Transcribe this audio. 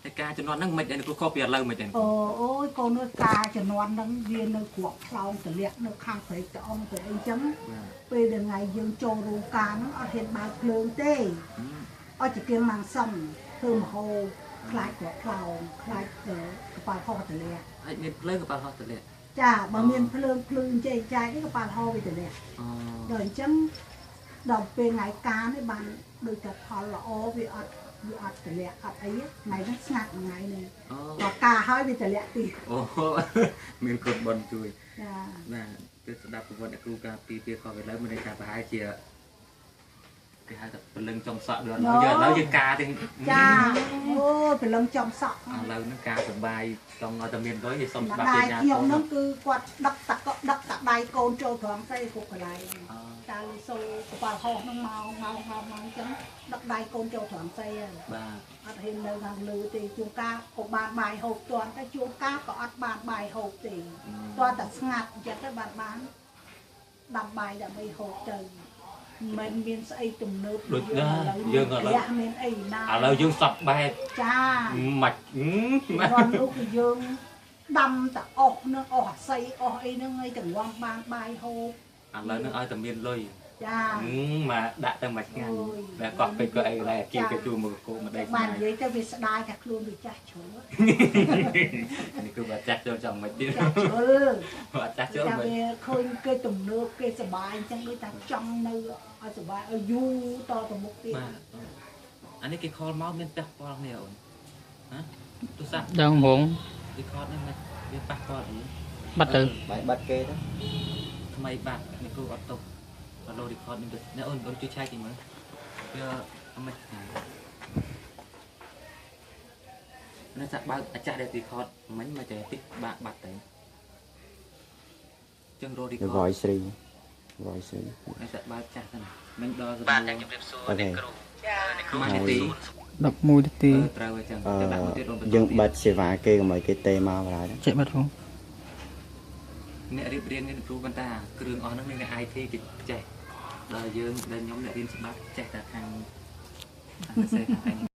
តែការជំនាន់ហ្នឹងមិនដែរគ្រូខុសពីឥឡូវមិនដែរ អូអូយកូនអើយការជំនាន់ហ្នឹងវានៅគ្រាប់ខ្លោងទលាក់នៅខាងព្រែកត្អងទៅអីចឹងពេលដែលថ្ងៃយើងចូលរោងការហ្នឹងអត់ហ៊ានបើកភ្លើងទេអត់ចង្គៀងម៉ាំងសឹងធ្វើមហោខ្លាចគ្រាប់ខ្លោងខ្លាចកប៉ាល់ហោះទលាក់ ហើយមានភ្លើងកប៉ាល់ហោះទលាក់ ចាបើមានភ្លើងភ្លឺចេះចែកនេះកប៉ាល់ហោះវាទលាក់ដល់អញ្ចឹងដល់ពេលថ្ងៃការនេះបានដូចតែផលល្អវាអត់ទលាក់អត់អីថ្ងៃហ្នឹងស្ងាត់ថ្ងៃនេះដល់ការហើយវាទលាក់ទៀត អូមានគុណបុណ្យជួយ ចា បាទគឺស្ដាប់ប្រវត្តិអ្នកគ្រូការពីពីខុសឥឡូវមានន័យថាប្រហែលជាគេហៅថាព្រលឹងចំសក់ដូចឥឡូវយើងឥឡូវយើងការទាំង ចាអូព្រលឹងចំសក់ ឥឡូវហ្នឹងការសបាយចង់ឲ្យតែមានលុយគេសុំច្បាប់ ជាញាខ្ញុំហ្នឹងគឺគាត់ដឹកតាដឹកតាដៃកូនចូលត្រង់ស្អីគ្រប់កន្លែងតាលីសូកប៉ាល់ហោះហ្នឹងមកមកមកមកអញ្ចឹងដឹកដៃកូនចូលត្រង់ស្អីហើយ បាទ អត់ហ៊ាននៅខាងលើទេជួនកាលក៏បានបាយហូបទាន់តែជួនកាលក៏អត់បានបាយហូបទេទាល់តែស្ងាត់អញ្ចឹងទៅបានបានដាំបាយដើម្បីហូបទៅមិនមានស្អីទំនើប ដូចណាយើងឥឡូវ មានអីណា ឥឡូវយើងសក់បែប ចា មិន រាល់នោះគឺយើងដាំតែអស់នឹងអស់អាស័យអស់អីហ្នឹងឯងទាំងវាំបានបាយហូប ឥឡូវហ្នឹងឲ្យតែមានលុយ ចា មកដាក់ទៅមួយថ្ងៃតែកោះពេជ្រក៏អីដែរគេគេជួមកគោមកដេក បាននិយាយទៅវាស្ដាយថាខ្លួនវាចាស់ជ្រុល នេះគឺបើចាស់ចូលចង់មិនទៀត ចាស់ជ្រុល បើចាស់ចូល មិនវាឃើញគេទំនើបគេសបាយអញ្ចឹងដូចថាចង់នៅឲ្យសបាយឲ្យយូរតទៅមុខទៀត បាទអានេះគេខលមកមានប៉ះពាល់គ្នាអូនហ៎ទូរស័ព្ទ ដឹងហ្មង record ហ្នឹងមិនវាប៉ះពាល់អី បាត់ទៅ បាយបាត់គេទៅ ថ្មីបាត់នេះគ្រូអត់ទុកដល់លោ record នេះនេះអូនអូនជួយឆែកតិចមើលវាអត់មិននេះចាក់បើកអាចាស់ដែល record មិញមកតែតិចបាក់បាត់ទៅចឹងរក record voice 3 voice 3 នេះចាក់បើកចាស់ទៅមិញដល់ បាទទាំងជម្រាបសួរអ្នកគ្រូ ចា អ្នកគ្រូ នាទី 11នាទី ត្រូវអញ្ចឹងទៅដាក់មួយទៀតអូន យើងបិទសេវាគេកុំឲ្យគេទេមកបណ្ដោយ ចេះបិទផង អ្នករៀបរៀងនេះគ្រូប៉ុន្តែគ្រឿងអស់ហ្នឹងមានអ្នក IT គេចេះដល់យើងដល់ខ្ញុំអ្នករៀនច្បាប់ចេះតែខាងខាងសេខាងឯង